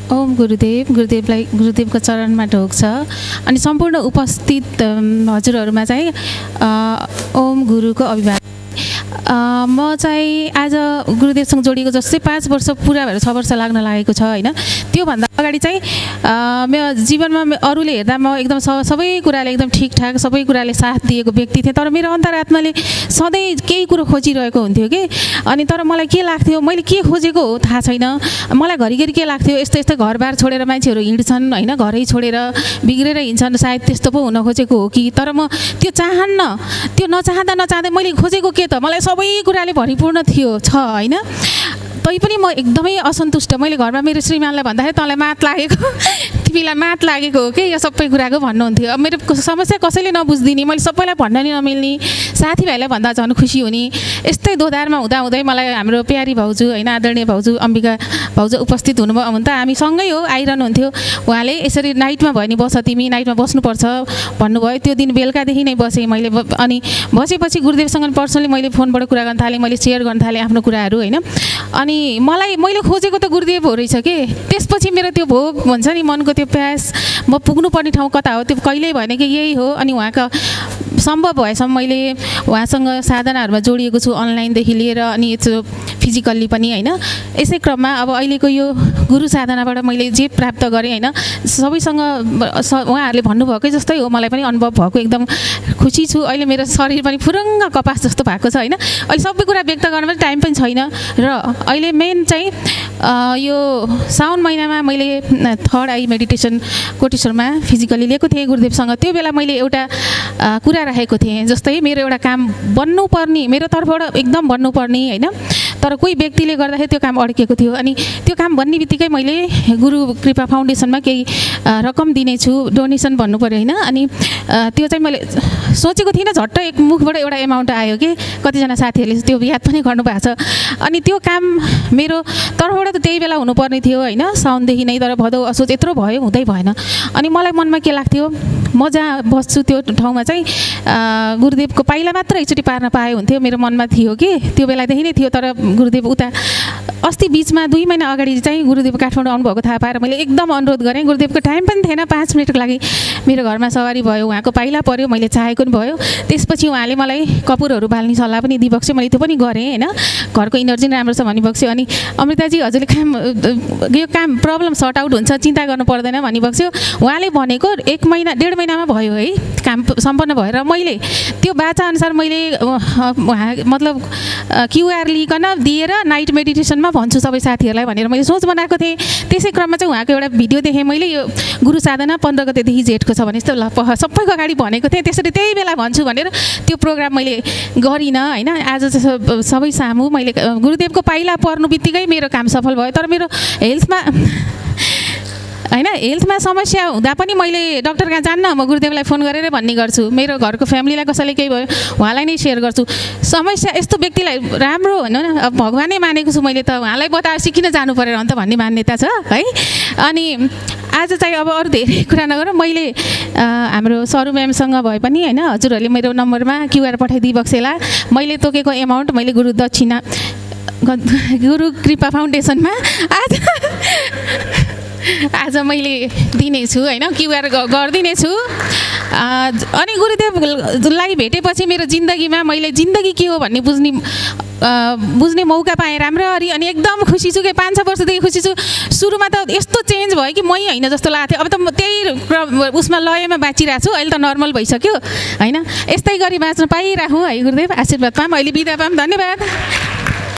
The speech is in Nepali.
ओम गुरुदेव, गुरुदेवको चरणमा ढोक छ। अनि सम्पूर्ण उपस्थित हजुरहरूमा चाहिँ ओम गुरुको अभिवादन। म चाहिँ आज गुरुदेवसँग जोडिएको जस्तै 5 वर्ष पुरा भएर 6 वर्ष लाग्न लागेको छ होइन। त्योभन्दा अगाडि चाहिँ मेरो जीवनमा अरूले हेर्दा म एकदम सबै कुराले एकदम ठिकठाक सबै कुराले साथ दिएको व्यक्ति थिएँ, तर मेरो अन्तरात्माले सधैँ केही कुरो खोजिरहेको हुन्थ्यो कि। अनि तर मलाई के लाग्थ्यो, मैले के खोजेको हो थाहा छैन। मलाई घरिघरि के लाग्थ्यो, यस्तो यस्तो घरबार छोडेर मान्छेहरू हिँड्छन् होइन, घरै छोडेर बिग्रेर हिँड्छन्, सायद त्यस्तो पो हुन खोजेको हो कि। तर म त्यो चाहन्न, त्यो नचाहँदा मैले खोजेको के त, मलाई सबै कुराले भरिपूर्ण छ होइन। तैपनि म एकदमै असन्तुष्ट। मैले घरमा मेरो श्रीमानलाई भन्दाखेरि तँलाई मात लागेको, तिमीलाई मात लागेको हो कि यो सबै कुराको भन्नुहुन्थ्यो। अब मेरो समस्या कसैले नबुझिदिने, मैले सबैलाई भन्न नि नमिल्ने, साथीभाइलाई भन्दा झन् खुसी हुने, यस्तै दोधारमा हुँदै मलाई हाम्रो प्यारी भाउजू होइन, आदरणीय भाउजू अम्बिका भाउजू उपस्थित हुनुभयो। हुन त हामी सँगै हो, आइरहनुहुन्थ्यो। उहाँले यसरी नाइटमा भयो नि बस, तिमी नाइटमा बस्नुपर्छ भन्नुभयो। त्यो दिन बेलुकादेखि नै बसेँ मैले। अनि बसेपछि गुरुदेवसँग पर्सनली मैले फोनबाट कुरा गर्न थालेँ, मैले सेयर गर्न थालेँ आफ्नो कुराहरू होइन। अनि मैले खोजेको त गुरुदेव हो रहेछ कि। त्यसपछि मेरो त्यो भोग भन्छ नि, मनको त्यो प्यास, म पुग्नुपर्ने ठाउँ कता हो त्यो कहिल्यै भएन कि यही हो। अनि उहाँका सम्भव भएसम्म मैले उहाँसँग साधनाहरूमा जोडिएको छु, अनलाइनदेखि लिएर अनि फिजिकल्ली पनि होइन। यसै क्रममा अब अहिलेको यो गुरु साधनाबाट मैले जे प्राप्त गरेँ होइन, सबैसँग उहाँहरूले भन्नुभएकै जस्तै हो, मलाई पनि अनुभव भएको एकदम खुसी छु। अहिले मेरो शरीर पनि फुरुङ्ग कपास जस्तो भएको छ होइन। अहिले सबै कुरा व्यक्त गर्न पनि टाइम पनि छैन। र अहिले मेन चाहिँ यो साउन महिनामा मैले 3rd आई मेडिटेसन कोटेश्वरमा फिजिकली लिएको थिएँ गुरुदेवसँग। त्यो बेला मैले एउटा कुरा राखेको थिएँ, जस्तै मेरो एउटा काम बन्नुपर्ने, मेरो तर्फबाट एकदम बन्नुपर्ने होइन, तर कोही व्यक्तिले गर्दाखेरि त्यो काम अड्केको थियो। अनि त्यो काम बन्ने बित्तिकै मैले गुरु कृपा फाउन्डेसनमा केही रकम दिनेछु, डोनेसन भन्नु पऱ्यो होइन। अनि त्यो चाहिँ मैले सोचेको थिइनँ, झट्ट एक मुखबाट एउटा एमाउन्ट आयो कि। कतिजना साथीहरूले त्यो याद पनि गर्नुभएको छ। अनि त्यो काम मेरो तर्फबाट त त्यही बेला हुनुपर्ने थियो होइन, साउनदेखि नै, तर भदौ असोज यत्रो भयो, हुँदै भएन। अनि मलाई मनमा के लाग्थ्यो, म जहाँ बस्छु त्यो ठाउँमा चाहिँ गुरुदेवको पाइला मात्र एकचोटि पार्न पाए हुन्थ्यो, मेरो मनमा थियो कि। त्यो बेलादेखि नै थियो। तर गुरुदेव उता अस्ति बिचमा 2 महिना अगाडि चाहिँ गुरुदेव काठमाडौँ आउनुभएको थाहा पाएर मैले एकदम अनुरोध गरेँ। गुरुदेवको टाइम पनि थिएन, 5 मिनटको लागि मेरो घरमा सवारी भयो, उहाँको पाइला पऱ्यो, मैले चाहेको पनि भयो। त्यसपछि उहाँले मलाई कपुरहरू बाल्ने सल्लाह पनि दिइबक्स्यो, मैले त्यो पनि गरेँ होइन। घरको इनर्जी राम्रो छ भनिबक्स्यो। अनि अमृताजी हजुरले यो काम प्रब्लम सर्ट आउट हुन्छ, चिन्ता गर्नु पर्दैन भनिबक्स्यो। उहाँले भनेको 1 महिना 1.5 महिनामा भयो है काम सम्पन्न भएर। मैले त्यो बाचाअनुसार मैले मतलब क्युआर लिइकन दिएर नाइट मेडिटेसनमा भन्छु सबै साथीहरूलाई भनेर मैले सोच बनाएको थिएँ। त्यसै क्रममा चाहिँ उहाँको एउटा भिडियो देखेँ मैले, यो गुरु साधना 15 गतेदेखि जेठको छ भने सबैको अगाडि भनेको थिएँ। त्यसरी त्यही बेला भन्छु भनेर त्यो प्रोग्राम मैले गरिनँ होइन। आज सबै सामु मैले गुरुदेवको पाइला पर्नु बित्तिकै मेरो काम सफल भयो। तर मेरो हेल्थमा होइन, हेल्थमा समस्या हुँदा पनि मैले डक्टर कहाँ जान्न, म गुरुदेवलाई फोन गरेर भन्ने गर्छु। मेरो घरको फ्यामिलीलाई कसैले केही भयो उहाँलाई नै सेयर गर्छु। समस्या यस्तो व्यक्तिलाई राम्रो भन्नु न, अब भगवानै मानेको छु मैले त, उहाँलाई बताएपछि किन जानु परेर अन्त भन्ने मान्यता छ है। अनि आज चाहिँ अब अरू धेरै कुरा नगरौँ, मैले हाम्रो सरू म्यामसँग भए पनि होइन, हजुरहरूले मेरो नम्बरमा क्युआर पठाइदिइबक्सेला। मैले तोकेको एमाउन्ट मैले गुरु कृपा फाउन्डेसनमा आज मैले दिनेछु होइन, क्युआर गरिदिनेछु। अनि गुरुदेवलाई भेटेपछि मेरो जिन्दगीमा मैले जिन्दगी के हो भन्ने बुझ्ने मौका पाएँ राम्ररी। अनि एकदम खुसी छु कि 5-6 वर्षदेखि खुसी छु। सुरुमा त यस्तो चेन्ज भयो कि मै होइन जस्तो लाग्थ्यो। अब त म त्यही उसमा लयमा बाँचिरहेको छु, अहिले त नर्मल भइसक्यो होइन। यस्तै गरी बाँच्न पाइराखौँ है गुरुदेव, आशीर्वाद पाऊँ। अहिले बिदा पाऊँ, धन्यवाद।